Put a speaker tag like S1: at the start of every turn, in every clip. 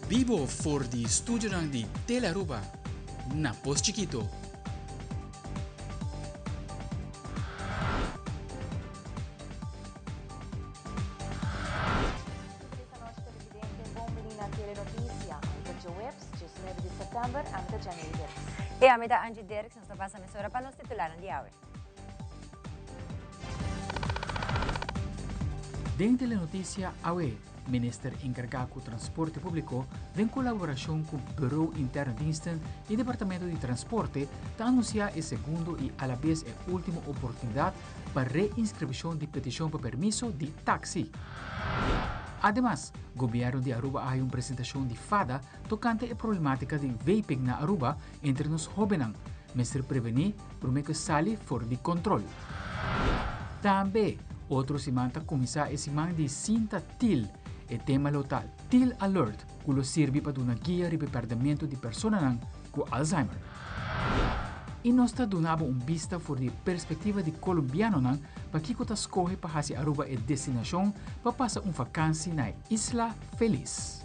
S1: Bibo for di studionan di Telearuba na Pos Chikito.
S2: E ami ta Angie Dirks, nos ta pasa mesora pa nos titularnan di awe.
S1: Den Telenoticia awe, Minister encarga cu Transporte Publico den colaboracion cu Bureau Interne Diensten y Departamento di Transporte ta anuncia e segundo y alabes e ultimo oportunidad pa reinscripcion di peticion pa permiso di taxi. Ademas, Gobierno di Aruba a haya un presentacion di fada tocante e problematica di vaping na Aruba entre nos hobennan. Mester preveni prome cu sali for di control. Tambe, otro siman ta cuminsa e siman di Sinta Til. E tema lo ta Til Alert, cu lo sirbi pa duna guia riba e perdemento di personanan cu Alzheimer. Y nos ta duna bo un bista for di e perspectiva di Colombianonan pakico ta scoge pa haci Aruba e destinacion pa pasa un vakantie na e isla feliz.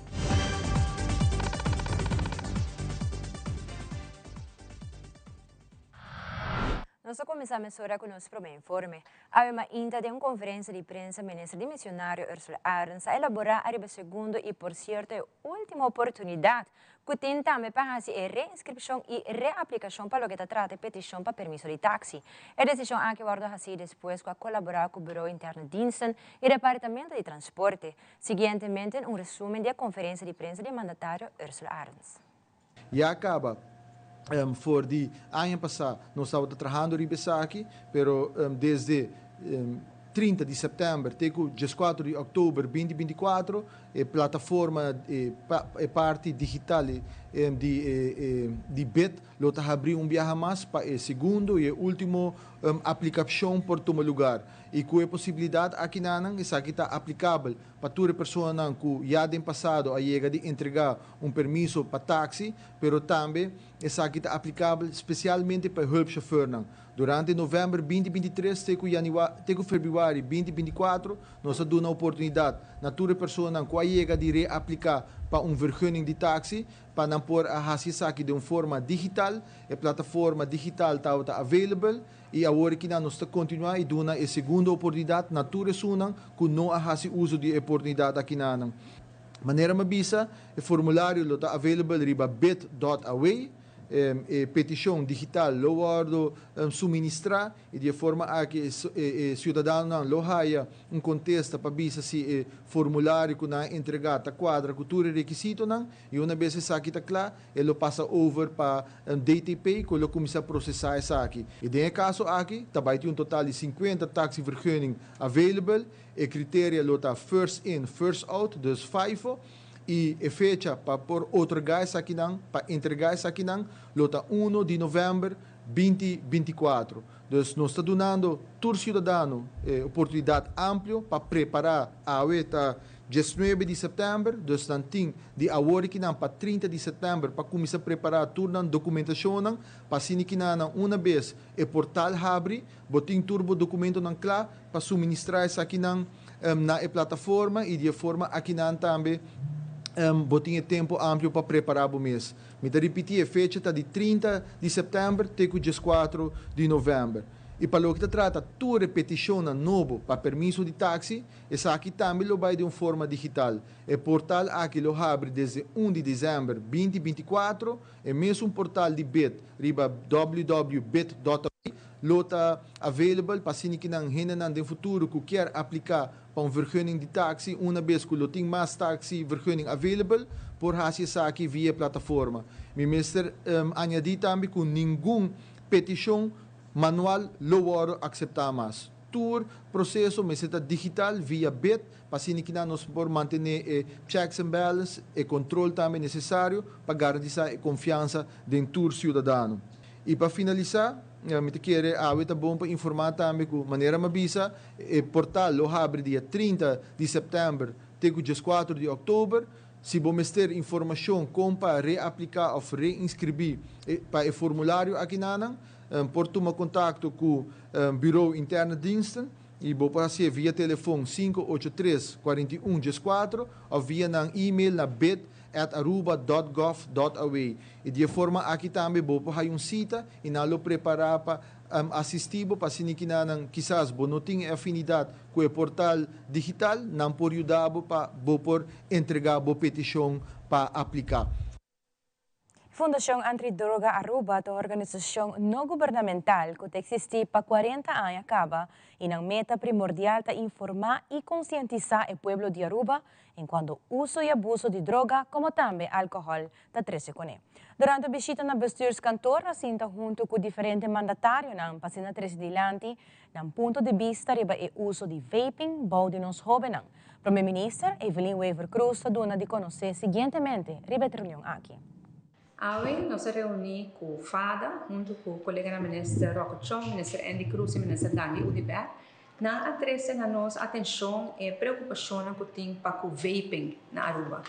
S2: Nos ta cuminsa mesora cu nos prome informe. Awe mainta den un conferencia di prensa Minister Dimisionario Ursula Arends a elabora ariba segundo y por cierto e ultimo oportunidad cu tin tambe pa haci e reinscripcion y reaplicacion pa loke ta trata e peticion pa permiso di taxi. E decision aki wordo haci despues cu a colabora cu Bureau Interne Diensten y Departamento di Transporte. Siguientemente un resumen di e conferencia di prensa di e mandatario Ursula Arends.
S3: Ya caba for di aña pasa nos tabata trahando riba esaki, pero desde 30 di september te cu 14 di october 2024 e plataforma, e parti digital di bid lo ta habri un biaha mas pa e segundo y e ultimo aplicacion por tuma lugar. Y cu e posibilidad akinanan esaki ta aplicabel pa tur e personanan cu ya den pasado a yega di entrega un permiso pa taxi, pero tambe esaki ta aplicabel specialmente pa e hulpchauffeurnan. Durante november 2023 te cu te cu februari 2024 nos a duna oportunidad na tur e personanan cu a yega di reaplica pa un vergunning di taxi pa nan por a haci esaki den un forma digital. E plataforma digital tabata available y awor kinan nos ta continua y duna e segundo oportunidad na tur esunnan cu no a haci uso di e oportunidad akinanan. Manera mi a bisa, e formulario lo ta available riba bid.awe. E peticion digital lo wordo suministra y di e forma aki e ciudadanonan lo haya un contesta pa bisa si e formulario cu nan a entrega ta cuadra cu tur e requisitonan y una bes esaki ta cla e lo pasa over pa DTP cu lo cuminsa procesa esaki. Y den e caso aki ta bay tin un total di 50 taxivergunning available. E criteria lo ta first in, first out, dus FIFO, y e fecha pa por otorga esakinan, pa entrega esakinan, lo ta 1 di november 2024. Dus nos ta dunando tur ciudadano e oportunidad amplio pa prepara. Awe ta 19 di september, dus nan tin di awor kinan pa 30 di september pa cuminsa prepara tur nan documentacionnan, pa asina kinan una bes e portal habri, bo tin tur bo documentonan cla pa suministra esakinan na e plataforma y di e forma akinan tambe bo tin e tempo amplio pa prepara bo mes. Mi ta ripiti, e fecha ta di 30 di september te cu 14 di november. Y pa loke ta trata tur e peticionnan nobo pa permiso di taxi, esaki tambe lo bay den un forma digital. E portal aki lo habri desde 1 di december 2024, e mesun portal di bid riba www.bid.awe lo ta available pa asina kinan hendenan den futuro cu kier aplica pa un vergunning di taxi, una bes cu lo tin mas taxi vergunning available, por haci esaki via e plataforma. Mi mester añadi tambe cu ningun peticion manual lo wordo acepta mas. Tur proceso mester ta digital via bid pa asina kinan nos por mantene e checks and balance, e control tambe necesario pa garantisa e confiansa den tur ciudadano. Y pa finalisa, mi ta kere awe ta bon pa informa tambe cu manera mi a bisa, e portal lo habri dia 30 di september te cu 14 di october. Si bo mester informacion con pa reaplica of reinscribi pa e formulario akinanan, por tuma contacto cu Bureau Interne Diensten y bo por hacié via telefon 583 41 14 of via nan e-mail na bid. at aruba.gov.aw. I di e forma aki tambe bo por haya un sita i nan lo prepará pa asistí bo pa asina ki nan kisas bo no tin e afinidat ku e portal digital, nan por yuda bo pa bo por entregá bo petishon pa apliká.
S2: Fundacion Antidroga Aruba ta un organisacion no gubernamental cu ta existi pa 40 aña caba y nan meta primordial ta informa y concientisa e pueblo di Aruba en cuanto uso y abuso di droga como tambe alcohol ta trece cune. Durante e bishita na bestuurskantoor a sinta hunto cu diferente mandatarionan pa asina trece dilanti nan punto di bista riba e uso di vaping bou di nos hobennan. Prome Minister Evelyn Wever-Croes ta duna di conoce siguientemente riba e reunion aki.
S4: Awe nos a reuni cu FADA hunto cu coleganan Minister Rocco Tjon, Minister Endy Croes y Minister Dangui Oduber. Nan a trece na nos atencion e preocupacionnan cu tin pa cu vaping na Aruba.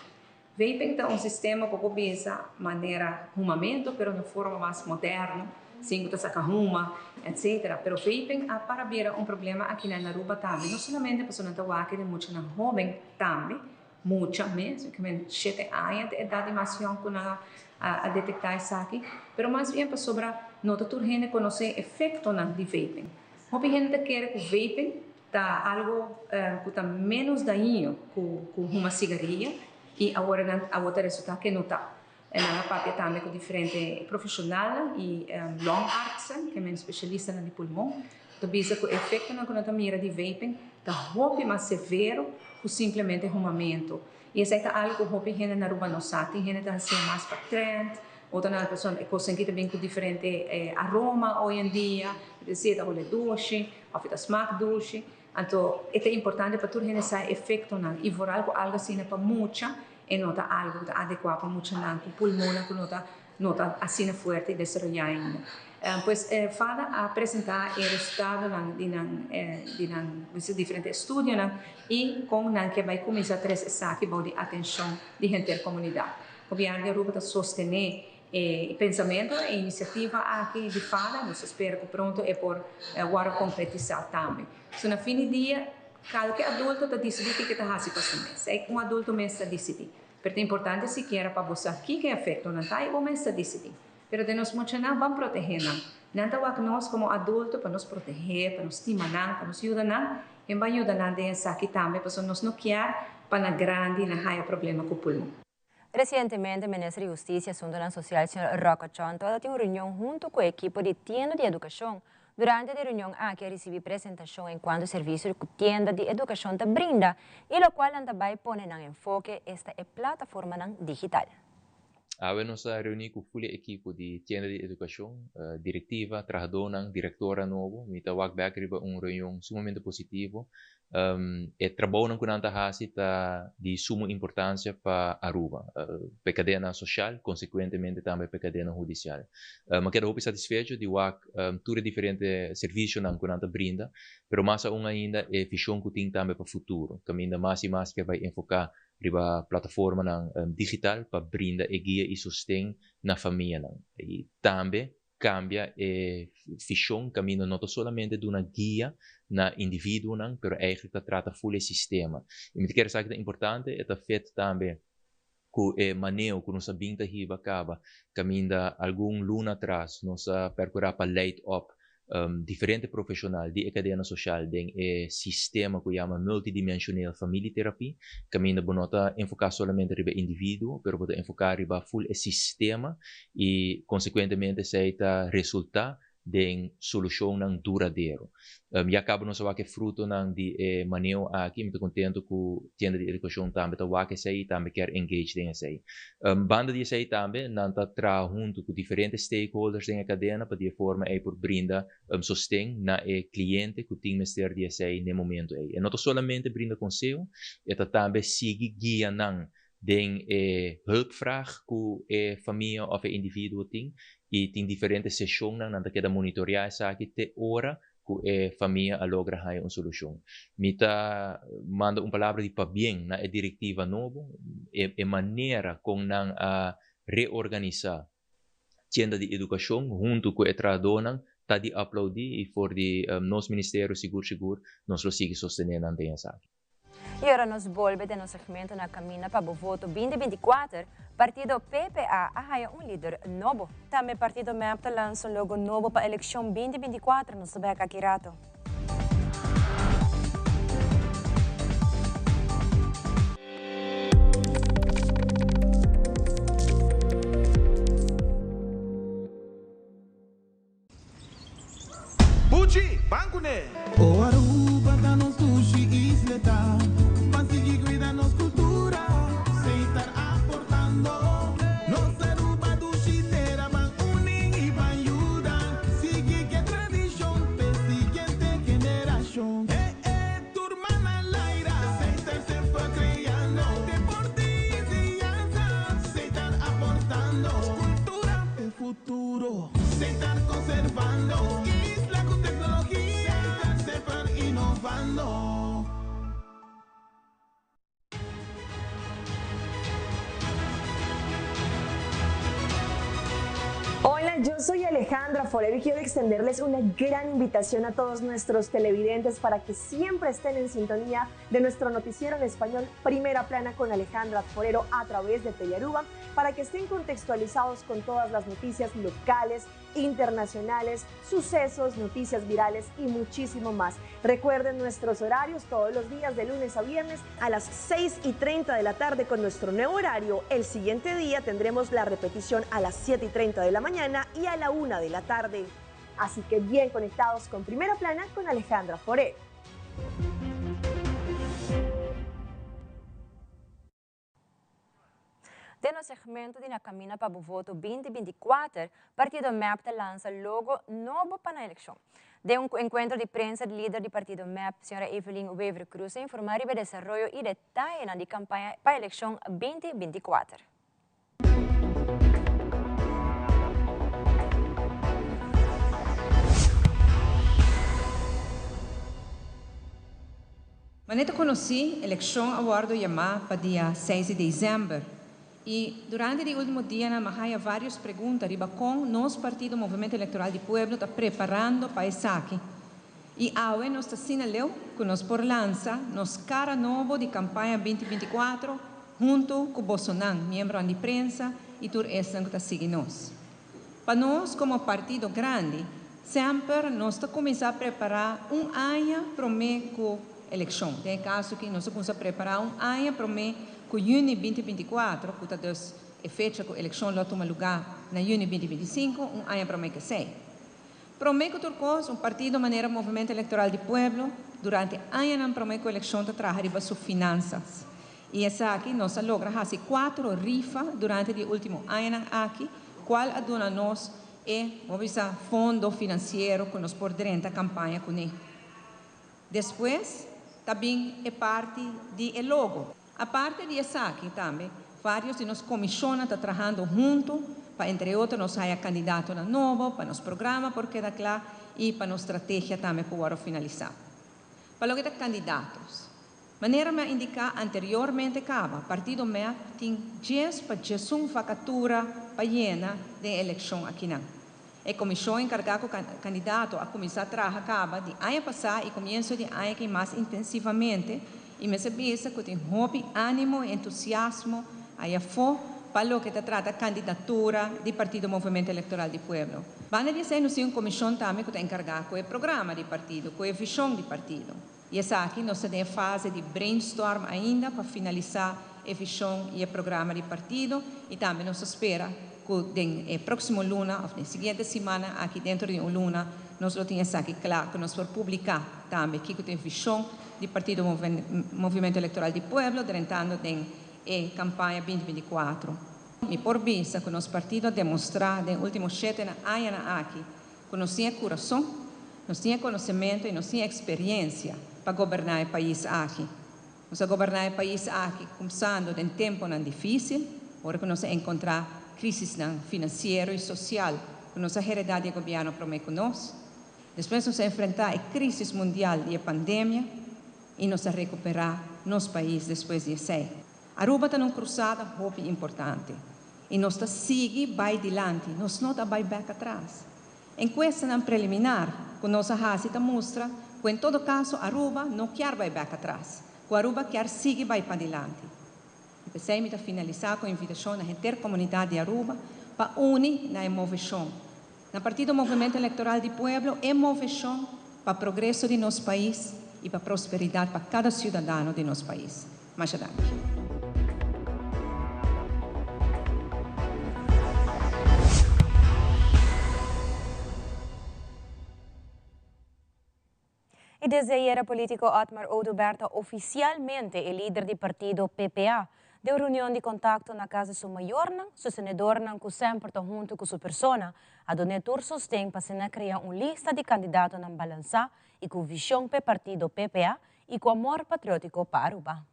S4: Vaping ta un sistema cu por bisa manera humamento pero na forma mas moderno, sin cu ta saca huma, etc. Pero vaping a para bira un problema aki na Aruba tambe, no solamente pasobra nan ta wak den muchanan hoben tambe, mucha mes, cu men 7 aña ta edad di mas yong cu nan a detecta esaki, pero mas bien pasobra no ta tur hende conoce efectonan di vaping. Hopi hende ta kere cu vaping ta algo cu ta menos daño cu huma sigaria y awor nan awor ta resulta cu no ta. En nan a papia tambe cu diferente profesional y longartsen, cu men specialistanan di pulmon, ta bisa cu efectonan cu nan ta mira di vaping ta hopi mas severo cu simplemente humamento. Y esey ta algo cu hopi hende na Aruba no sa. Tin hende ta haci mas pa trend, otro nan persona e cos aki tambe cu diferente aroma hoy en dia, es decir, ta hole dushi, of ta smaak dushi. Anto, ta importante pa tur hende sa efectonan y vooral cu algo asina pa mucha e no ta algo adecua pa muchanan cu pulmon cu no ta asina fuerte desaroya ainda. Pues FADA a presenta e resultadonan di nan diferente estudionan y con nan kier bay cuminsa trece esaki bou di atencion di henter comunidad. Gobierno di Aruba ta sostene e pensamento y iniciativa aki di FADA, nos ta spera cu pronto e por wordo concretisa tambe. So, na fin di dia, cualkier adulto ta dicidi kico ta haci pa su mes. Un adulto mes ta dicidi. Pero ta importante sikiera pa bo sa kico efectonan ta y bo mes ta dicidi. Pero di nos muchanan, ban protege nan. Nan ta wak nos como adulto pa nos protege, pa nos stima nan, pa nos yuda nan, y ban yuda nan den esaki tambe, pasobra nos no kier pa na grandi nan haya problema cu pulmon.
S2: Recientemente, Minister di Husticia y Asunto Social, señor Rocco Tjon, tabatin un reunion hunto cu e ekipo di Tienda di Educacion. Durante e reunion aki a ricibi presentacion en cuanto servicio cu Tienda di Educacion ta brinda y locual nan tambe pone den enfoke esta e plataforma digital.
S5: Awe nos a reuni cu full ekipo di Tienda di Educacion, directiva, trahadornan, directora nobo. Mi ta wak back riba un reunion sumamente positivo. E trabounan cu nan ta haci ta di sumo importancia pa Aruba, pa cadena social, consecuentemente tambe pa cadena hudicial. Mi ta keda hopi satisfecho di wak tur diferente servicionan cu nan ta brinda, pero mas aun ainda e vision cu tin tambe pa futuro. Caminda mas y mas cu bay enfoca riba plataformanan digital pa brinda e guia y sosten na famianan. Y tambe cambia e vision, caminda no solamente duna guia na individuonan, pero eigenlijk ta trata full sistema. Y mi kier sa cu ta importante, e ta fit tambe cu e maneho cu nos a bin ta hiba caba, caminda algun luna atras nos a percura pa leid op diferente profesional di cadena social den e sistema cu yama multidimensional familietherapie, caminda bo no ta enfoca solamente riba individuo, pero bo ta enfoca riba full e sistema y consecuentemente esey ta resulta den solucionnan duradero. Ya caba nos a wak frutonan di e maneho aki, mi ta contento cu Tienda di Educacion tambe ta wak esey, tambe kier engage den esey. Banda di esey tambe, nan ta traha hunto cu diferente stakeholders den e cadena pa di forma ey por brinda sosten na e cliente cu tin mester di esey na momento ey. E no solamente brinda conseho, e ta tambe sigui guia nan den e hulpvraag cu e famia of e individuo tin y tin diferente sesionnan nan ta keda monitorea esaki te ora cu e famia a logra haya un solucion. Mi ta manda un palabra di pabien na e directiva nobo, e manera con nan a reorganisa Tienda di Educacion hunto cu e trahadornan ta di aplaudi y for di nos ministerio sigur sigur nos lo sigui sostene nan den esaki.
S2: I ora nos bolbe den nos segmento Na Caminda pa Bo Voto 2024, partido PPA a haya un lider nobo.
S6: Tambe partido mep ta lansa un logo nobo pa eleccion 2024. Nos ta bek aki rato.
S7: Buchi, ban kuné!
S8: O Aruba ta nos dushi isleta, Ban sigui cuida nos cultura, Seitar aportando. Nos Aruba dushi tera, Ban uni y ban yuda, Sigui ke tradicion p'e siguiente generacion. Eh eh, tur man al aire, Seitar semper creando, Deporte y enseñanza, Seitar aportando. Cultura p'e futuro. Seitar conservando, Isla cu tecnologia, Seitar semper innovando.
S9: Hola, yo soy Alejandra Forero y quiero extenderles una gran invitación a todos nuestros televidentes para que siempre estén en sintonía de nuestro noticiero en español Primera Plana con Alejandra Forero a través de Telearuba, para que estén contextualizados con todas las noticias locales, internacionales, sucesos, noticias virales y muchísimo más. Recuerden nuestros horarios todos los días de lunes a viernes a las 6:30 de la tarde con nuestro nuevo horario. El siguiente día tendremos la repetición a las 7:30 de la mañana y a la 1 de la tarde. Así que bien conectados con Primera Plana con Alejandra Forero.
S2: Den nos segmento di Na Camina pa Bo Voto 2024, partido mep ta lansa logo nobo pa nan eleccion. Den un encuentro di prensa di lider di partido mep, señora Evelyn Wever-Croes a informa riba e desaroyo y detayenan di campaña pa eleccion 2024.
S4: Manera ta konosí, elekshon a wòrdu yamá pa dia seis di desèmber i durante di último dianan m'a haña vários pregunta riba kon nos partido Movemento Elektoral di Pueblo ta preparando pa esaki. I awe nos ta asina leu ku nos por lansa nos kara nobo di kampaña 2024 huntu ku bosonan, miembronan di prensa i tur esnan ku ta sigui nos. Pa nos komo partido grandi, semper nos ta kuminsá prepará un aña promé ku elekshon. Den e kaso aki nos a kuminsá prepará un aña promé ku yüni 2024, ku ta dus e fecha ku elekshon lo a tuma lugá na yüni 2025, un aña promé ku esei. Promé ku tur kos, un partido manera Movemento Elektoral di Pueblo durante añanan promé ku elekshon ta traha riba su finansas. I esaki nos a logra hasi kuatro rifa durante di e último añanan aki, kual a duna nos e, bo bisa, fondo finansiero ku nos por drenta kampaña kuné. Despues ta bin e parti di e logo. Aparte di esaki tambe vários di nos komishonnan ta trahando huntu pa entre otro nos haya kandidatonan nobo, pa nos programa por keda kla i pa nos strategia tambe por wòrdu finalisá. Pa loke ta kandidatos, manera mi a indiká anteriormente kaba, partido mep tin djes pa djesun vakatura pa yena den e elekshon akinan. E komishon enkargá ku kandidato a kuminsá traha kaba di aña pasá i komienso di aña aki mas intensivamente i mester bisa ku tin hopi ánimo i entusiasmo ayafó pa loke ta trata kandidatura di Partido Movemento Elektoral di Pueblo. Banda di esei nos tin un komishon tambe ku ta enkargá ku e programa di partido, ku e vishon di partido. I esaki nos ta den e fase di brainstorm ainda pa finalisá e vishon i e programa di partido i tambe nos ta spera ku den e próksimo luna òf den siguiente simannan aki dentro di un luna nos lo tin esaki kla ku nos por publiká tambe kiko ta e vishon di Partido Movimento Elektoral di Pueblo drentando den e kampaña 2024. Mi por bisa ku nos partido a demostrá den último shete añanan aki ku nos tin e kurason, nos tin e konosementu i nos tin e eksperensia pa goberná e pais aki. Nos a goberná e pais aki kumsando den tempunan difísil, ora ku nos a enkontrá krisisnan finansiero i sosial ku nos a heredá di e gobièrnu promé ku nos. Despues nos a enfrentá e krísis mundial di e pandemia i nos a rekuperá nos pais despues di esei. Aruba ta na un krusada hopi importante i nos ta sigui bai dilanti, nos no ta bai bèk atras. Enkuestanan preliminar ku nos a hasi ta mustra ku en todo kaso Aruba no kier bai bèk atras. Cu Aruba kier sigui bay padilanti. Y pesey mi ta finalisa cu invitacion na henter comunidad di Aruba pa uni na e movecion. Na partido Movemento Electoral di Pueblo, e movecion pa progreso di nos pais y pa prosperidad pa cada ciudadano di nos pais. Masha danki.
S2: Y desde ayera politico Otmar Oduber ta oficialmente e lider di partido PPA. Den reunion di contacto na cas di su mayornan, sostenedornan cu semper ta hunto cu su persona, a dun'e tur sosten pa asina crea un lista di candidatonan balansa y cu vision p'e partido PPA y cu amor patriotico pa Aruba.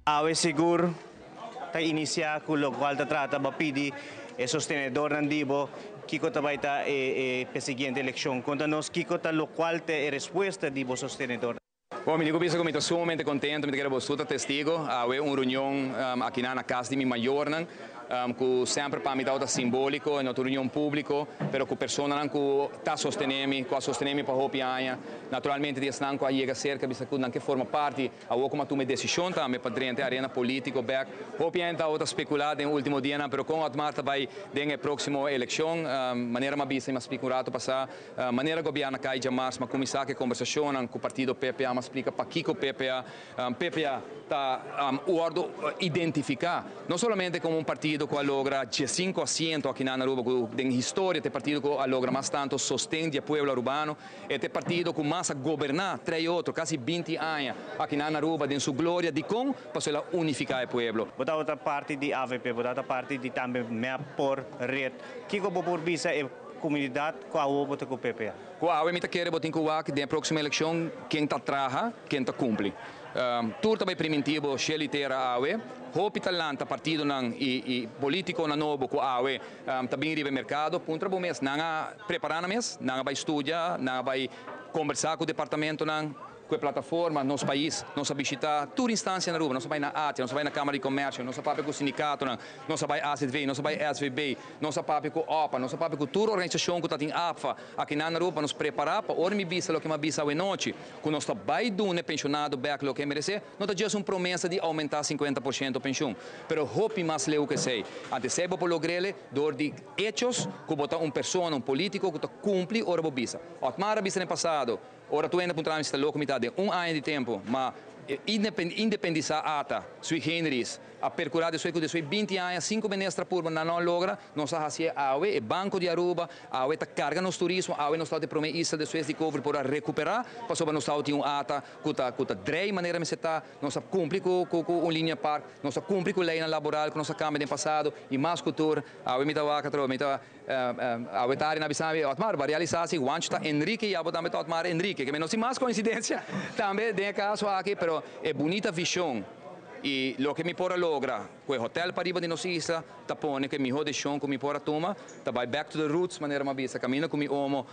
S7: Awe sigur ta inicia cu locual ta trata bo pidi e sostenedornan di bo kico ta bay ta e e siguiente eleccion. Conta nos kico ta locual ta e respuesta di bo sostenedornan.
S10: Bon, mi tin cu bisa cu mi ta sumamente contento, mi ta kere bo su ta testigo. Awe un reunion akinan na cas di mi mayornan, cu semper pa mi tabata simbolico, e no ta un reunion publico, pero cu personanan cu ta sostene mi, cu a sostene mi pa hopi aña. Naturalmente di esnan cu a yega cerca bisa cu nan ke forma parti. Awor cu mi a tuma e decision tambe pa drenta e arena politico bek. Hopi hende tabata specula den ultimo dianan, pero con Otmar ta bay den e proximo eleccion? Manera mi a bisa y mi a splica un rato pasa, Manera gobierno kai djamars ma kuminsá ku e kombersashonnan ku partido PPA ma splika pakiko PPA. PPA ta wòrdu identifiká no solamente komo un partido ku a logra diesinku asiento akinan na Aruba ku den historia ta e partido ku a logra mas tantu sosten di e pueblo arubano, e ta e partido ku mas a goberná trei otro kasi binti aña akinan na Aruba den su gloria. Dikon? Pasobra el a unifiká e pueblo.
S7: Bo tabata parti di avp, bo tabata parti di tambe mep por red. Kiko bo por bisa e Comunidad cu awo bo ta cu PPA?
S10: Cu awe mi ta kere bo tin cu wak den e proximo eleccion ken ta traha, ken ta cumpli. Tur ta bay priminti bo shel y tera awe. Hopi ta lanta partidonan y politiconan nobo cu awe ta bin riba e mercado. Puntra bo mes, nan a prepara nan mes? Nan a bay studia? Nan a bay combersa cu departamentonan? Ku e plataforma Nos Pais nos a bishitá tur instansia na Aruba. Nos a bai na ATIA, nos a bai na Kámara di Komèrsio, nos a papia ku sindikatonan, nos a bai AZV, nos a bai SVB, nos a papia ku opa, nos a papia ku tur organisashon ku ta tin APFA akinan na Aruba pa nos prepará pa ora mi bisa loke mi a bisa awenochi, ku nos ta bai duna e penshonado bèk loke e meresé, no ta djes un promesa di oumentá sinkuenta por shento penshun, pero hopi mas leu ku esei. Antes esei bo por logr'el dor di echos ku bo ta un persona, un polítiko ku ta kumpli ora bo bisa. Otmar a bisa den pasado. Ora tur hende puntra mi si ta loko mi ta den un aña di tempu, ma independisa ata sui generis a percura despues cu despues 20 aña cinco minister a purba nan no a logra, nos a hacié awe, e Banco di Aruba awe ta carga nos turismo, awe nos ta di prome isla despues di covid por a recupera pasobra nos tabatin un ata cu ta cu ta drei manera mester ta, nos a cumpli cu cu un linea park, nos a cumpli cu leynan laboral cu nos a cambia den pasado y mas cu tur awe mi ta wak atrobe mi ta. Awe tardi na bisa mi, Otmar, bo a realisa si Juancho ta Enrique y abo tambe ta Otmar Enrique. Ke no sin mas coincidencia tambe den e caso aki, pero e bunita vision y loke mi por a logra cu e hotel pariba di nos isla ta pone cu e miho decision cu mi por a tuma ta bay back to the roots, manera mi a bisa, caminda cu mi omo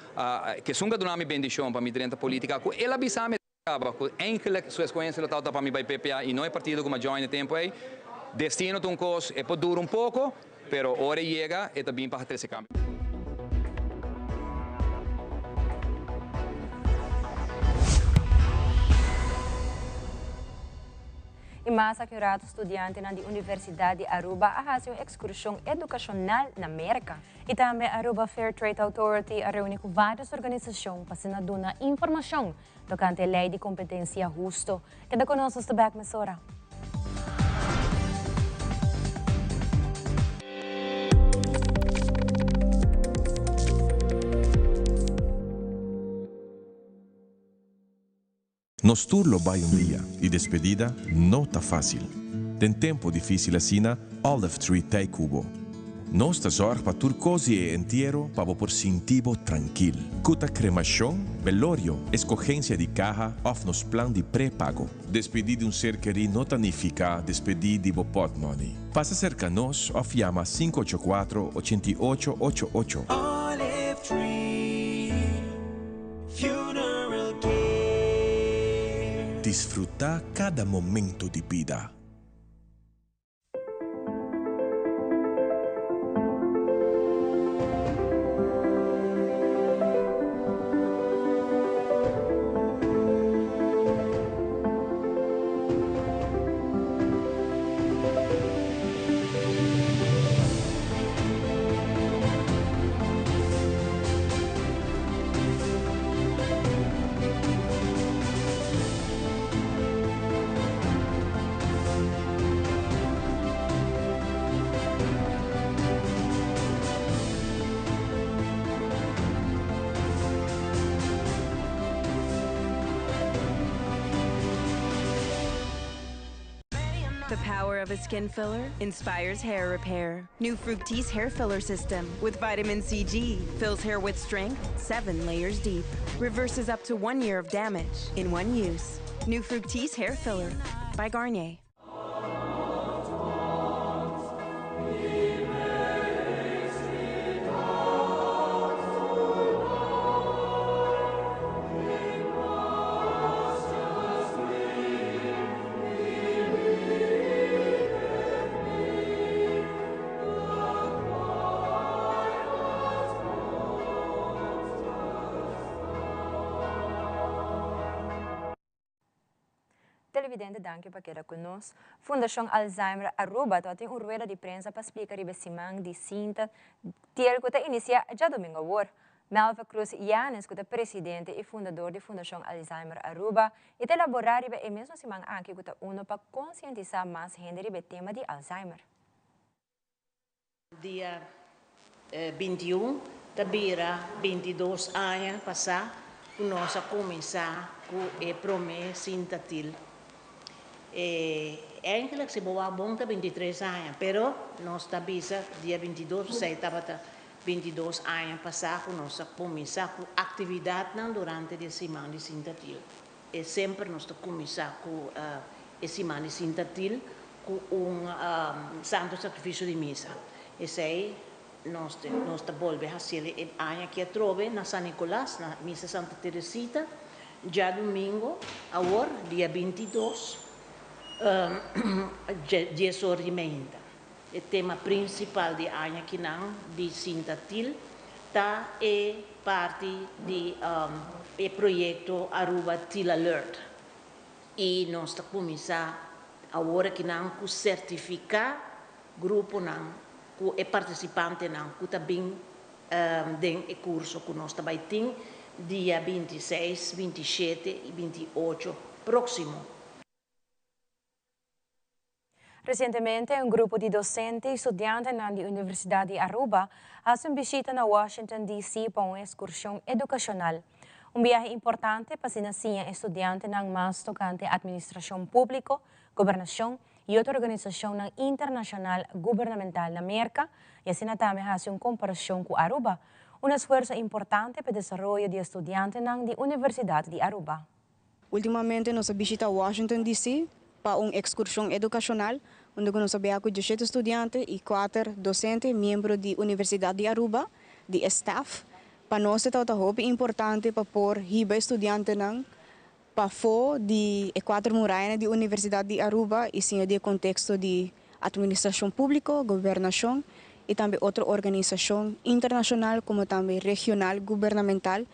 S10: ke esun cu a duna mi bendicion pa mi drenta politica, cu el a bisa mi caba cu eigenlijk su escogencia lo tabata pa mi bay PPA y no e partido cu mi a join e tempo ey. Destino ta un cos, e por dura un poco, pero ora e yega e ta bin pa trece cambio.
S2: Y mas aki un rato studiantenan di Universidad di Aruba a haci un excursion educacional na Merca. Y tambe Aruba Fair Trade Authority a reuni cu varios organisacion pa asina duna informacion tocante e ley di competencia husto. Keda cu nos, nos ta bek mesora.
S11: Nos tur lo bai un dia y despedida no ta facil. Den tempo dificil asina, Olive Tree t'ey cu bo. Nos ta zorg pa tur cos di e entiero pa bo por sinti bo trankil. Cu ta cremacion, belorio, escogencia di caha of nos plan di prepago. Despedi di un ser keri no ta nifica despedi di bo potmoney. Pasa cerca nos of yama sinku ocho kuatro, ochenta i ocho, ocho ocho.
S8: Olive Tree Funeral Care.
S11: Disfruta cada momento di bida.
S12: of a skin filler inspires hair repair. New Fructis Hair Filler System with vitamin CG fills hair with strength seven layers deep. Reverses up to one year of damage in one use. New Fructis Hair Filler by Garnier.
S2: Televidente, danki pa keda ku nos. Fundashon Alzheimer Aruba tabatin un rueda di prensa pa splika riba e siman di sinta tiel ku ta inisiá djadumingu awor. Melva Cruz Yanes ku ta presidente i fundador di Fundashon Alzheimer Aruba i ta elaborá riba e mesun siman aki ku ta uno pa konsientisá mas hende riba e tema di Alzheimer.
S13: Dia 21 ta bira 22 aña pasá ku nos a kuminsá ku e promé sinta til. E eigenlijk si bo wak bon ta 23 aña, pero nos ta bisa dia 22 pasá e tabata 22 aña pasá ku nos a kuminsá ku aktividatnan durante di e siman di Sinta Til. E semper nos ta kuminsá ku e siman di Sinta Til ku un Santo Sakrifisio di Misa. Esei nos nos ta bolbe hasiel e aña aki atrobe na San Nicolas na Misa Santa Teresita djadumingo awor dia 22 dies or di meinta. E tema prinsipal di aña kinan di Sinta Til ta e parti di e proyekto Aruba Til Alert i nos ta kuminsá awor akinan ku sertifiká gruponan ku e partisipantenan ku ta bin den e kurso ku nos ta bai tin dia 26, 27 i 28 próksimo.
S6: Resientemente un grupo di dosente i studiantenan di Universidat di Aruba a hasi un bishita na Washington DC pa un eskurshon edukashonal. Un biahe importante pa asina siña e studiantenan mas tokante atministrashon públiko, gobernashon i otro organisashonnan internashonal gubernamental na Merka i asina tambe hasi un komparashon ku Aruba, un esfuerso importante pa e desaroyo di e studiantenan di Universidat di Aruba.
S14: Ultimamente nos a bishita Washington DC pa un ekskurshon edukashonal unda ku nos a biaha ku diesshete studiante i kuater dosente miembro di Universidat di Aruba di e staf. Pa nos e tabata hopi importante pa por hiba e studiantenan pafó di e kuater murayanan di Universidat di Aruba i siña di e konteksto di atministrashon públiko, gobernashon i tambe otro organisashon internashonal komo tambe regional gubernamental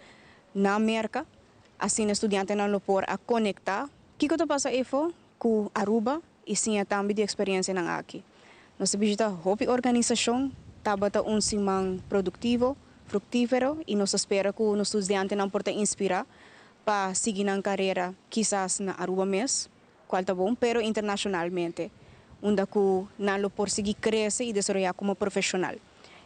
S14: na Merka. Asina studiantenan lo por a konektá kiko ta pasa efo ku Aruba i siña tambe di eksperensianan aki. Nos a bishita hopi organisashon, tabata un siman produktivo, fruktífero i nos ta spera ku nos studiantenan por ta inspirá pa sigui nan karera kisas na Aruba mes, kual ta bon, pero internashonalmente, unda ku nan lo por sigui krese i desaroyá komo profeshonal.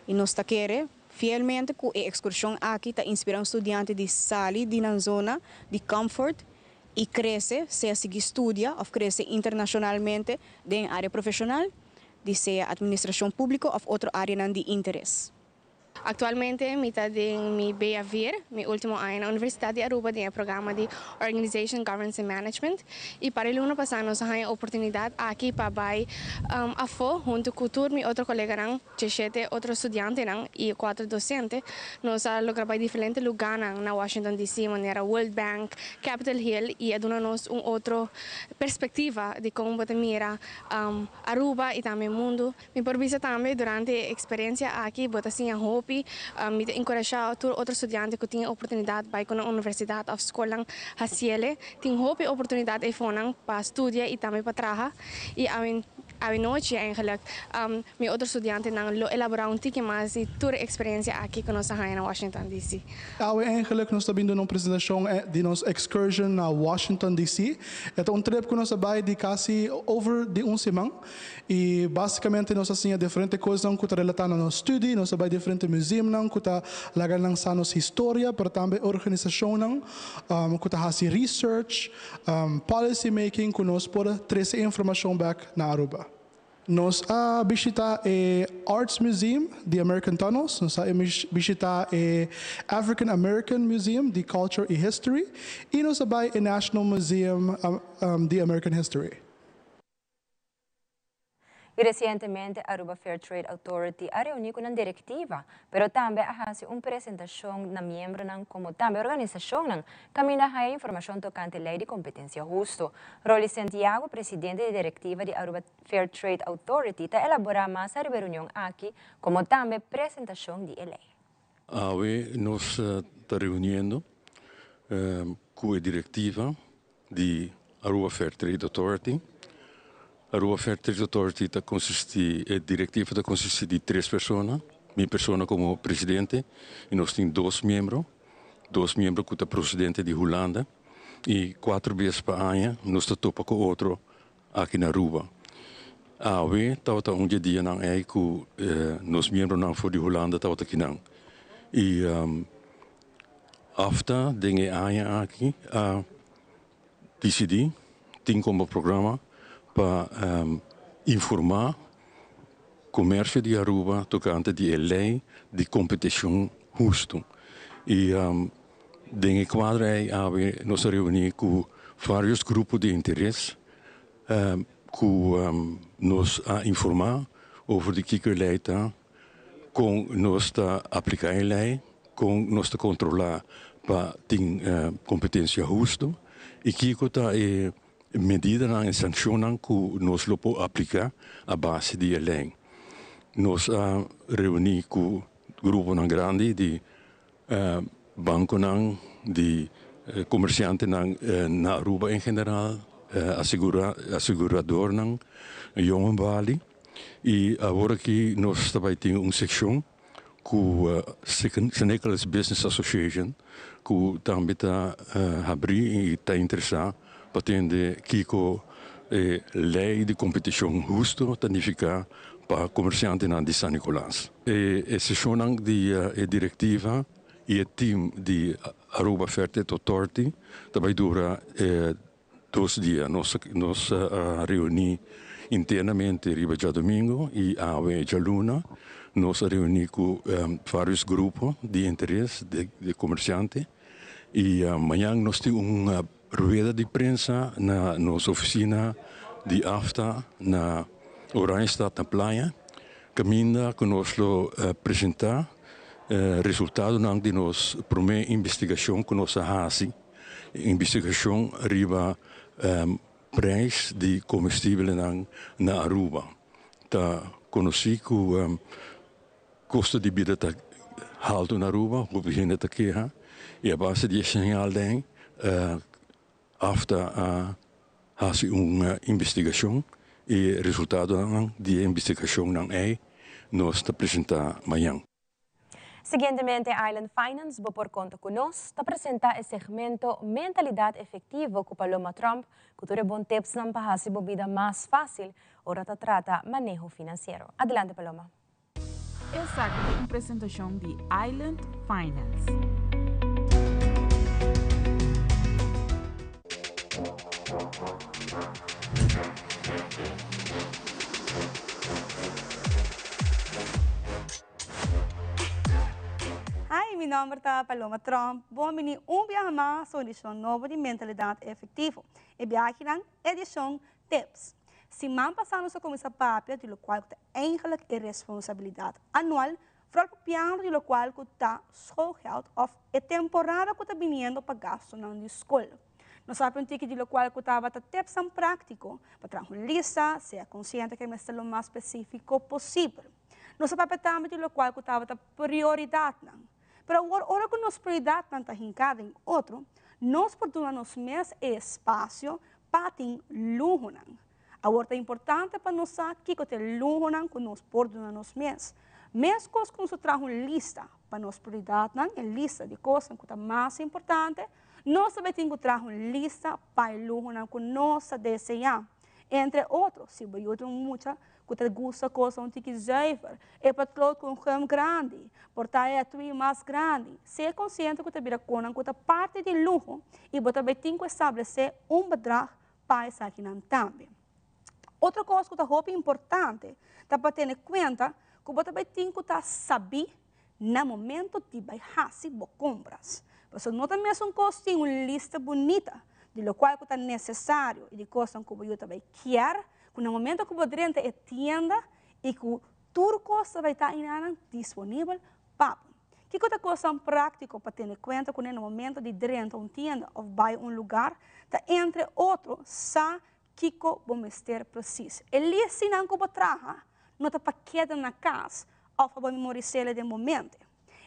S14: I nos ta kere Fielmente ku e ekskurshon aki ta inspirá un studiante di sali di nan zona di comfort i krese, sea sigui studia òf krese internashonalmente den área profeshonal, di sea atministrashon públiko òf otro áreanan di interes.
S15: Aktualmente mi ta den mi BA vier, mi último aña na Universitat di Aruba den e programa di Organization, Governance and Management i para e luna pasá nos a haña oportunidat aki pa bai afó huntu ku tur mi otro koleganan. Djeshete otro studiantenan i kuater dosente, nos a logra bai diferente lugánan na Washington DC. manera World Bank, Capitol Hill i a duna nos un otro perspektiva di kon bo ta mira Aruba i tambe mundu. Mi por bisa tambe durante e eksperensia aki bo ta siña hopi. Mi ta enkurashá tur otro studiante ku tin e oportunidat bai ku nan universidat òf skolnan hasiele. Tin hopi oportunidat eifonan pa studia i tambe pa traha i awe Awenochi eigenlijk mi otro studiantenan lo elaborá un tiki mas di tur e eksperensia aki ku nos a haña na Washington DC.
S16: Awe eigenlijk nos ta bin duna un presentashon di nos excursion na Washington DC. E ta un trip ku nos a bai di kasi over di un siman i basikamente nos a siña diferente kosnan ku ta relatá na nos studi. Nos a bai diferente museumnan ku ta laga nan sa nos historia pero tambe organisashonnan ku ta hasi research. Policy making ku nos por trese informashon bek na Aruba. Nos a bishita e Arts Museum di American Tunnels, nos a bishita e African American Museum di Culture y History y nos a bay e National Museum di American History.
S2: Y recientemente Aruba Fair Trade Authority a reuni cu nan directiva, pero tambe a haci un presentacion na miembronan como tambe organisacionnan caminda haya informacion tocante ley di competencia husto. Rolly Santiago, presidente di directiva di Aruba Fair Trade Authority, ta elabora mas ariba e reunion aki como tambe presentacion di e ley.
S17: Awe nos ta reuniendo cu e directiva di Aruba Fair Trade Authority. Aruba Fair Trade Authority ta consisti, e directiva ta consisti di tres persona, mi persona como presidente y nos tin dos miembro, dos miembro cu ta procedente di Hulanda y cuatro bes pa aña nos ta topa cu otro aki na Aruba. Awe tabata un dje dianan ey cu nos miembronan for di Hulanda tabata kinan y AFTA den e aña aki a disidí tin komo programa pa informá komersio di Aruba tokante di e lei di kompetishon hustu. I den e kuadro ei awe nos a reuní ku vários grupo di interes ku nos a informá over di kiko e lei ta. Kon nos ta apliká e lei, kon nos ta kontrolá pa tin kompetensia hustu i kiko ta e medidanan, e sanshonnan ku nos lo por apliká a base di e lei. Nos a reuní ku gruponan grandi di bankonan, di komersiantenan na Aruba en general, aseguradornan, Jonge Bali. I awor aki nos ta bai tin un sekshon ku San Nicolas Business Association ku tambe ta habrí i ta interesá pa tende kiko e lei di kompetishon hustu ta nifiká pa komersiantenan di San Nicolas. E seshonnan di e direktiva i e tim di Aruba Fair Trade Authority ta bai dura dos dia. Nos nos a reuní internamente riba djadumingu i awe djaluna nos a reuní ku vários grupo di interes di komersiante i mañan nos tin un rueda di prensa na nos ofisina di AFTA na Oranjestad na Playa kaminda ku nos lo presentá resultadonan di nos promé investigashon ku nos a hasi. Investigashon riba prijs di komestibelnan na Aruba. Ta konosí ku kosto di bida ta haltu na Aruba, hopi hende ta keha i a base di e señal den AFTA a hasi un investigashon i resultadonan di e investigashonnan ei nos ta presentá mañan.
S6: Siguientemente Island Finance Bo por konta ku nos ta presenta e segmento Mentalidad Efectivo ku Paloma Tromp ku tur e bon tipsnan pa hasi bo bida mas fásil ora ta trata maneho finansiero. Adelante Paloma.
S18: Esaki ta un presentashon di Island Finance.
S19: Hi, mi nomber ta Paloma Tromp. Bon bini un biaha mas un edicion nobo di Mentalidad Efectivo. E biahinan edicion Tips. Siman pasa nos a cuminsa papia di locual cu ta eigenlijk e responsabilidad anual, vooral papiando di locual cu ta schoolgeld of e temporada cu ta biniendo pa gastonan di school. Nos a papia un tiki di locual cu tabata tipsnan practico pa traha un lista, sea consciente cu e mester lo mas specifico posibel. Nos a papia tambe di lokual ku tabata prioridatnan. Pero awor ora ku nos prioridatnan ta hinká den otro, nos por duna nos mes e espasio pa tin luhonan. Awor ta importante pa nos sa kiko ta e luhonan ku nos por duna nos mes. Meskos ku nos a traha un lista pa nos prioridatnan, e lista di kosnan ku ta mas importante, nos tambe tin ku traha un lista pa e luhonan ku nos ta deseá. Entre otro, si bo yuda un mucha ku ta gusta kos un tiki zuiver, e patroon ku un gum grandi, por ta e etui mas grandi. Sea konsiente ku ta bira konan ku ta parti di luho i bo ta bai tin ku establesé un bedrag pa esakinan tambe. Otro kos ku ta hopi importante ta pa tene kuenta ku bo ta bai tin ku ta sabí na momento di bai hasi bo kompras. Pasobra no ta mesun kos tin un lista bunita di lokual ku ta nesesario i di kosnan ku bo yu ta bai kier, ku na momento ku bo drenta e tienda i ku tur kos ta bai ta einanan disponibel pa bo. Kiko ta kosnan práktiko pa tene kuenta kuné na momento di drenta un tienda òf bai un lugar? Ta entre otro sa kiko bo mester presis. E listinan ku bo traha no ta pa keda na kas òf pa bo memoris'é den bo mente.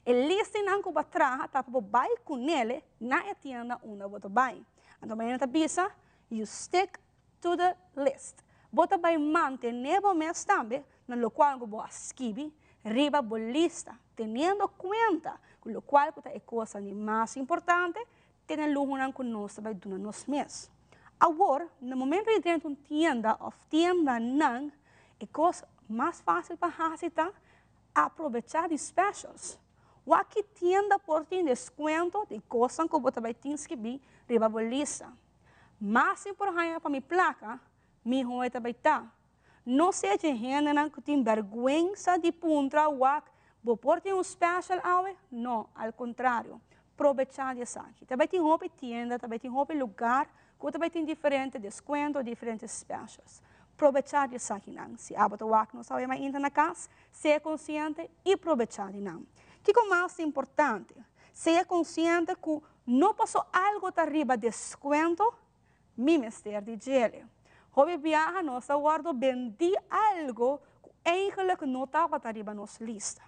S19: E listinan ku bo a traha ta pa bo bai kunele na e tienda unda bo ta bai. Anto manera ta bisa, You stick to the list. Bo ta bai mantené bo mes tambe na lokual ku bo a skibi riba bo lista, teniendo kuenta ku lokual ku ta e kosnan di mas importante, tene luhonan ku nos ta bai duna nos mes. Awor, na momento di drenta un tienda òf tiendanan, e kos mas fásil pa hasi ta aprobechá di specials. Wak ki tienda por tin deskuento di kosnan ku bo ta bai tin skibí riba bo lista. Mas mi por haña pa mi plaka, mihó e ta bai ta. No sea dje hendenan ku tin bèrgwensa di puntra wak, Bo por tin un special awe? No, al kontrario, probechá di esaki. Ta bai tin hopi tienda, ta bai tin hopi lugar ku ta bai tin diferente deskuento, diferente specials. Probechá di esakinan. Si abo ta wak nos awe mainta na kas, sea konsiente i probechá di nan. Kiko mas ta importante? Sea konsiente ku No paso algo ta riba descuento, mi mester di djele. Hopi biaha nos ta wordo bendi algo cu eigenlijk no tabata riba nos lista.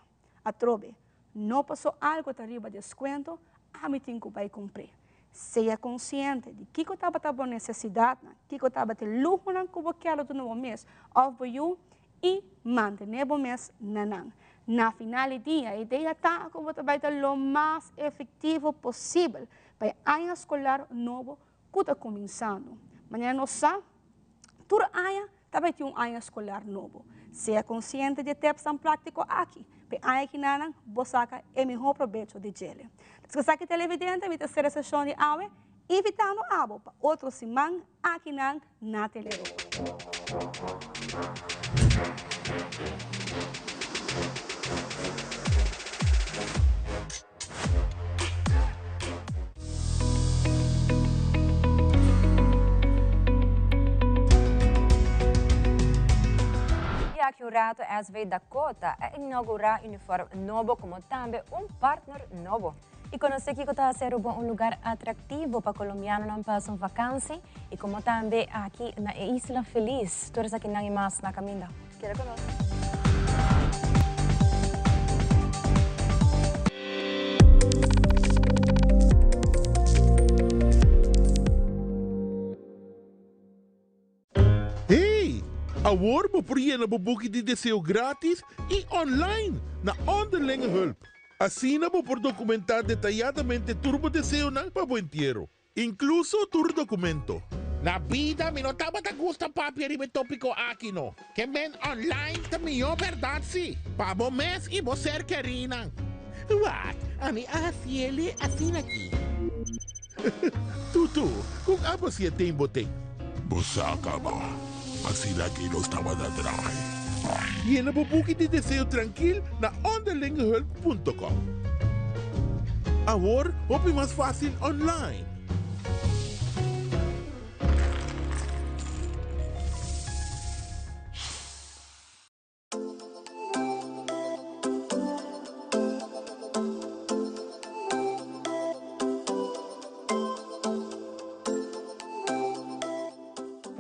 S19: Atrobe, no paso algo ta riba descuento, ami tin cu bay cumpr'e. Sea consciente di kico tabata bo necesidadnan, kico tabata e luhonan cu bo kier duna bo mes of bo yu i mantené bo mes na nan. Na final di dia, e idea ta ku bo ta bai ta lo mas efektivo posibel pa e aña skolar nobo ku ta kuminsando. Manera nos sa, tur aña ta bai tin un aña skolar nobo. Sea konsiente di e tepsnan práktiko aki pa e aña kinanan bo saka e mihó probecho di djele. Esaki televidente, mi ta sera e seshon di awe invitando abo pa otro siman Akinan na Teleropa.
S2: Y aki un rato SV Dakota a inaugura uniform nobo como tambe un partner nobo.
S6: Y conoce kico ta haci Aruba un lugar atractivo pa Colombianonan pasa un vakantie y como tambe aki na e Isla Feliz. Tur esakinan y mas na caminda.
S2: Keda cu nos.
S8: Hey! Awor bo por yena bo buki di deseo gratis y online na Onderlinge Hulp. Asina bo por documenta detayadamente tur bo deseonan pa bo entiero, incluso tur documento.
S20: Na bida mi no tabata gusta papia riba e topico aki no. Ke men online ta mihó bèrdat si, pa bo mes i bo ser kerinan. Wak, ami a hasiele asina aki.
S8: Tutu, kon abo si e ten bo ten?
S21: Bo sa kaba, asina aki nos tabata draai.
S8: Yena bo buki di deseo trankil na onderlingehulp punto com. Awor hopi mas fásil online.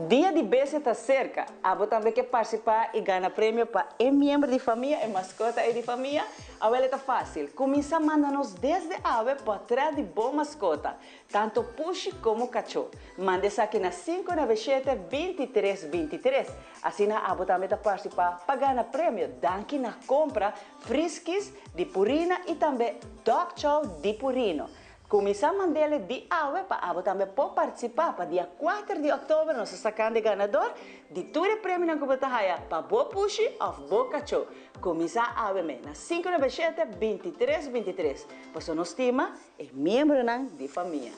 S22: Dia di Bestia ta serka, abo tambe ke partisipá i gana premio pa e miembro di famia, e maskota ei di famia? Awel e ta fásil, kuminsá manda nos desde awe pòtrèt di bo maskota. Tanto pushi komo kachó. Manda esaki na 597 23 23. Asina abo tambe ta partisipá pa gana premio danki na kompra Friskies di Purina i tambe Dog Chow di Purino. Kuminsá mand'ele di awe pa abo tambe por partisipá pa dia kuater di òktober nos ta sakando e ganador di tur e premionan ku bo ta haya pa bo pushi òf bo kachó. Kuminsá awe me na 597 23 23. Pasobra nos stima E miembronan di famia.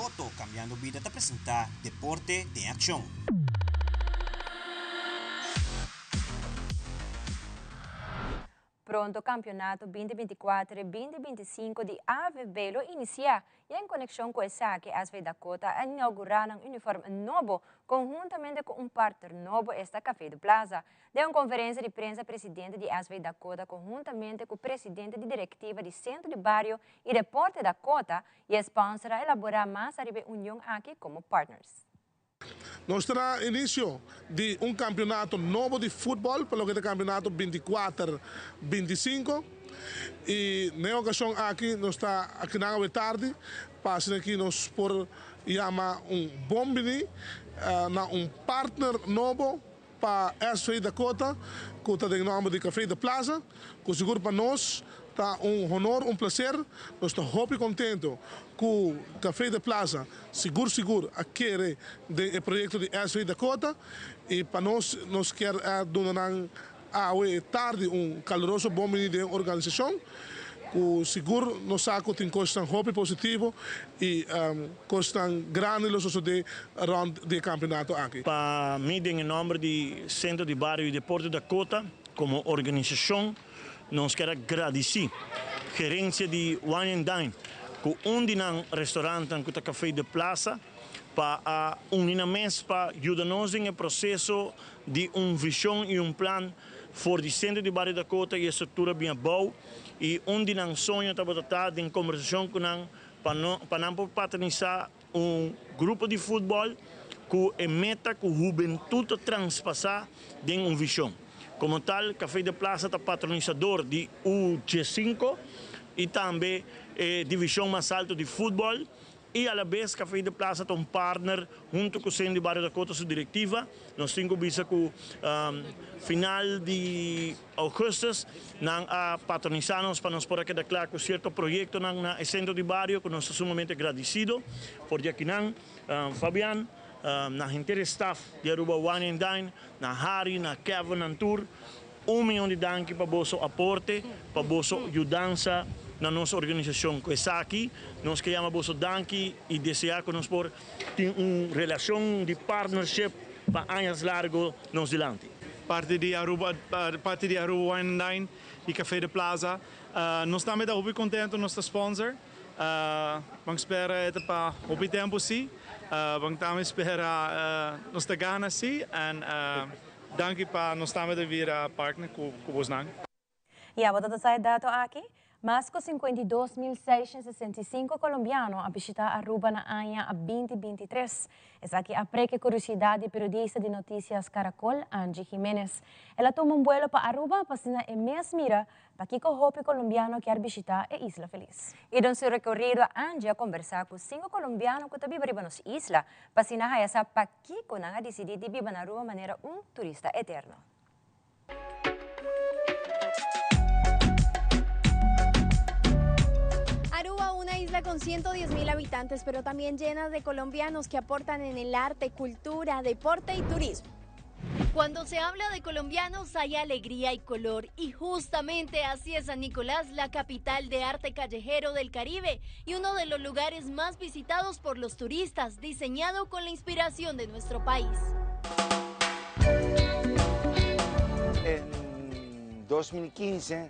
S1: Lotto Cambiando Bida ta presenta Deporte den Accion.
S2: Pronto Campeonato 2024 2025 di AVB lo inicia y en conexion cu esaki SV Dakota a inaugura nan uniform nobo conhuntamente cu un partner nobo esta Café du Plaza. Den un conferencia di prensa presidente di SV Dakota conhuntamente cu presidente di directiva di Centro di Bario y Deporte Dakota y e sponsor a elabora mas ariba e union aki como partners.
S3: Nos ta na inicio di un campeonato nobo di futbol pa loke ta campeonato 24, 25 y na e ocasion aki nos ta akinan awe tardi pa asina aki nos por yama un bon bini na un partner nobo pa SV Dakota cu ta den nomber di Café de Plaza cu sigur pa nos ta un honor, un placer. Nos ta hopi contento cu Café de Plaza sigur sigur a kere den e proyecto di SV Dakota y pa nos, nos kier a duna nan awe tardi un caluroso bon bini den organisacion cu sigur nos sa cu tin cosnan hopi positivo y cosnan grandi lo sosode rond di e campeonato aki.
S23: Pa mi den e nomber di Centro di Bario y Deporte Dakota como organisacion nos kier a gradici gerencia di Wine and Dine cu un di nan restaurantnan cu ta Café de Plaza pa a uni nan mes pa yuda nos den e proceso di un vision y un plan for di Centro di Bario Dakota y e structura bin abou y un di nan soño tabata ta den conversacion cu nan pa no pa nan por patronisa un grupo di futbol cu e meta cu hubentud ta transpasa den un vision. Como tal Café de Plaza ta patronisador di U-G-cinco y tambe e division mas alto di futbol Y a la bes Café de Plaza ta un partner hunto cu Centro di Bario Dakota su directiva. Nos tin cu bisa cu final di augustus nan a patronisa nos pa nos por a keda cla cu cierto proyectonan na e Centro di Bario cu nos ta sumamente agradecido. For di akinan Fabian, na henter e staff di Aruba Wine and Dine, na Harry, na Kevin, nan tur. Un miyon di danki pa boso aporte, pa boso yudansa na nos organisacion. Cu esaki nos ke yama boso danki y desea cu nos por tin un relacion di partnership pa añas largo nos dilanti.
S24: Parti di Aruba, parti di Aruba Wine and Dine y Café de Plaza. Nos tambe ta hopi contento, nos ta sponsor. Ban spera e ta pa hopi tempo si. Ban tambe spera nos ta gana si en. Danki pa nos tambe ta bira partner ku bosnan.
S6: Ya bo ta ta sa e dato aki? Mas ku 52,665 kolombiano a bishitá Aruba na aña 2023. Esaki a prek e kuriosidat di periodista di Noticias Caracol, Angie Jimenez. El a tuma un buelo pa Aruba pa asina e mes mira pakiko hopi kolombiano kier bishitá e isla felis.
S2: I den su rekorido Angie a kombersá ku sinku kolombiano ku ta biba riba nos isla pa asina haya sa Kiko nan a disidí di biba na Aruba manera un turista eterno?
S25: Aruba, una isla con 110 mil habitantes, pero también llena de colombianos que aportan en el arte, cultura, deporte y turismo.
S26: Cuando se habla de colombianos hay alegría y color y justamente así es San Nicolás, la capital de arte callejero del Caribe y uno de los lugares más visitados por los turistas, diseñado con la inspiración de nuestro país.
S27: En 2015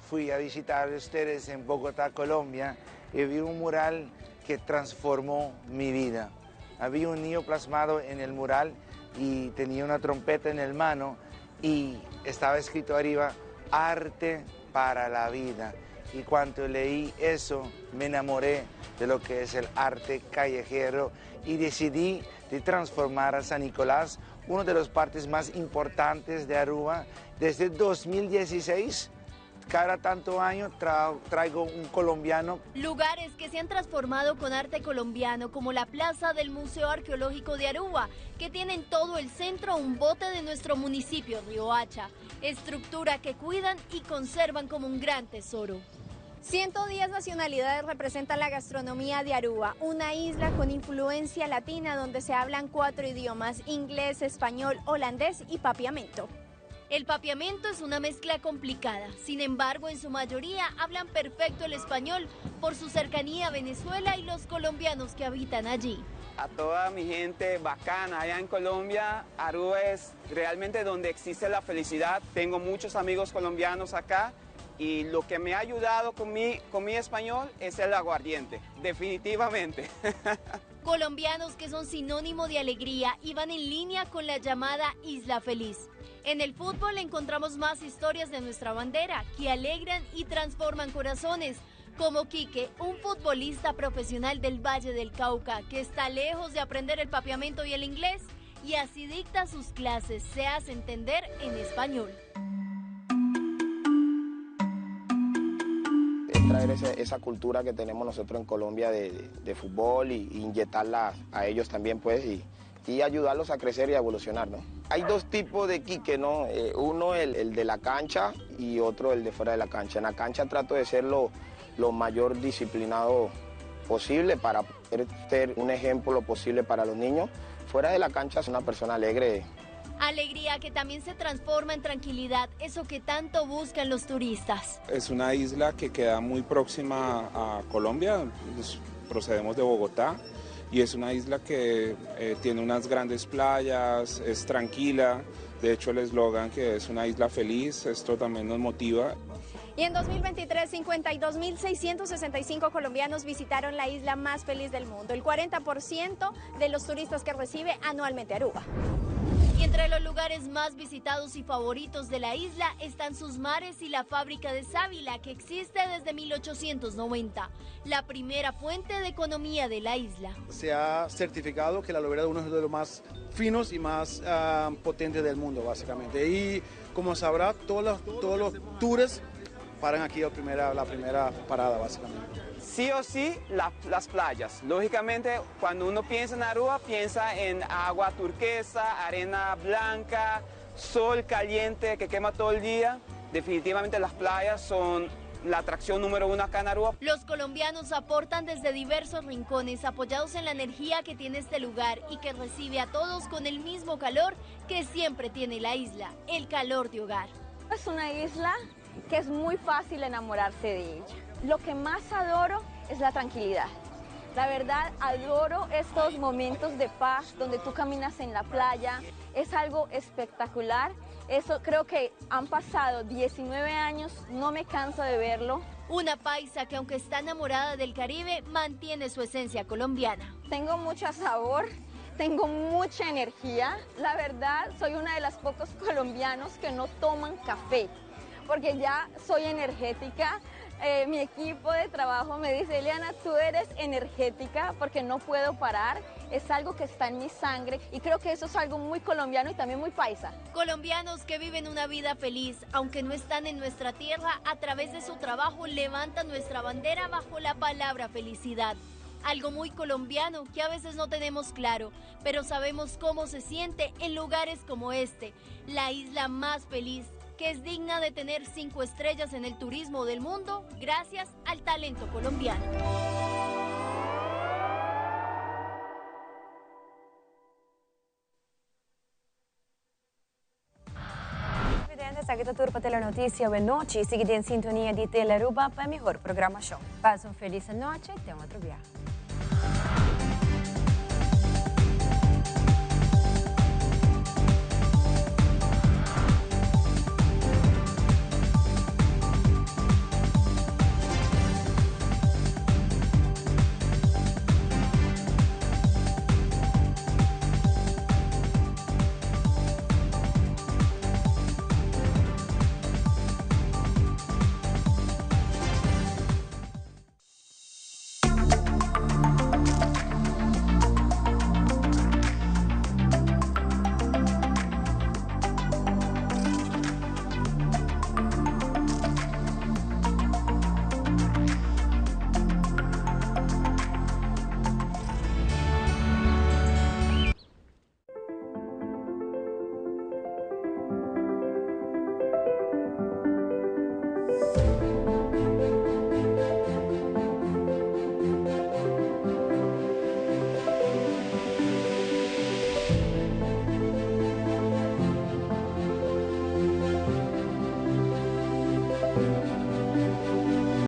S27: fui a visitar a ustedes en Bogotá, Colombia, y vi un mural que transformó mi vida. Había un niño plasmado en el mural y tenía una trompeta en el mano y estaba escrito arriba, arte para la vida. Y cuando leí eso, me enamoré de lo que es el arte callejero y decidí de transformar a San Nicolás, uno de los partes más importantes de Aruba. Desde 2016 cada tanto año traigo un colombiano.
S26: Lugares que se han transformado con arte colombiano, como la plaza del Museo Arqueológico de Aruba, que tiene en todo el centro un bote de nuestro municipio, Riohacha, estructura que cuidan y conservan como un gran tesoro.
S25: 110 nacionalidades representan la gastronomía de Aruba, una isla con influencia latina donde se hablan 4 idiomas, inglés, español, holandés y papiamento.
S26: El papiamento es una mezcla complicada, sin embargo en su mayoría hablan perfecto el español por su cercanía a Venezuela y los colombianos que habitan allí.
S4: A toda mi gente bacana allá en Colombia, Aruba es realmente donde existe la felicidad. Tengo muchos amigos colombianos acá y lo que me ha ayudado con mi, con mi español es el aguardiente, definitivamente.
S26: Colombianos que son sinónimo de alegría y van en línea con la llamada Isla Feliz. En el fútbol encontramos más historias de nuestra bandera que alegran y transforman corazones, como Quique, un futbolista profesional del Valle del Cauca que está lejos de aprender el papiamento y el inglés y así dicta sus clases, se hace entender en español.
S5: Es traer esa, cultura que tenemos nosotros en Colombia de, fútbol y, inyectarla a ellos también, pues, y, y ayudarlos a crecer y a evolucionar, ¿no? Hay dos tipos de Quique, ¿no? Eh, uno el, el, de la cancha y otro el de fuera de la cancha. En la cancha trato de ser lo, lo mayor disciplinado posible para poder ser un ejemplo posible para los niños. Fuera de la cancha es una persona alegre.
S26: Alegría que también se transforma en tranquilidad, eso que tanto buscan los turistas.
S7: Es una isla que queda muy próxima a Colombia, procedemos de Bogotá y es una isla que eh, tiene unas grandes playas, es tranquila, de hecho el eslogan que es una isla feliz, esto también nos motiva.
S25: Y en 2023, 52.665 colombianos visitaron la isla más feliz del mundo, el 40% de los turistas que recibe anualmente Aruba.
S26: Y entre los lugares más visitados y favoritos de la isla están sus mares y la fábrica de sábila que existe desde 1890, la primera fuente de economía de la isla.
S9: Se ha certificado que la aloe vera es uno de los más finos y más ah, potentes del mundo, básicamente. Y como sabrá, todos los, todos los tours paran aquí la primera, la primera parada, básicamente.
S4: Sí o sí, las playas. Lógicamente, cuando uno piensa en Aruba, piensa en agua turquesa, arena blanca, sol caliente que quema todo el día. Definitivamente las playas son la atracción número uno acá en Aruba.
S26: Los colombianos aportan desde diversos rincones, apoyados en la energía que tiene este lugar y que recibe a todos con el mismo calor que siempre tiene la isla, el calor de hogar.
S10: Es una isla que es muy fácil enamorarse de ella. Lo que más adoro es la tranquilidad. La verdad, adoro estos momentos de paz donde tú caminas en la playa. Es algo espectacular. Eso creo que han pasado 19 años, no me canso de verlo.
S26: Una paisa que aunque está enamorada del Caribe, mantiene su esencia colombiana.
S10: Tengo mucho sabor, tengo mucha energía. La verdad, soy una de las pocos colombianos que no toman café porque ya soy energética. Eh, mi equipo de trabajo me dice, Eliana, tú eres energética porque no puedo parar. Es algo que está en mi sangre y creo que eso es algo muy colombiano y también muy paisa.
S26: Colombianos que viven una vida feliz, aunque no están en nuestra tierra, a través de su trabajo levantan nuestra bandera bajo la palabra felicidad. Algo muy colombiano que a veces no tenemos claro, pero sabemos cómo se siente en lugares como este, la isla más feliz que es digna de tener cinco estrellas en el turismo del mundo gracias al talento colombiano.
S2: Esaki ta tur pa Telenoticia Wenochi. Sigui den sintonia di Telearuba pa e mihor programacion. Pasa un feliz anochi. Te un otro biaha.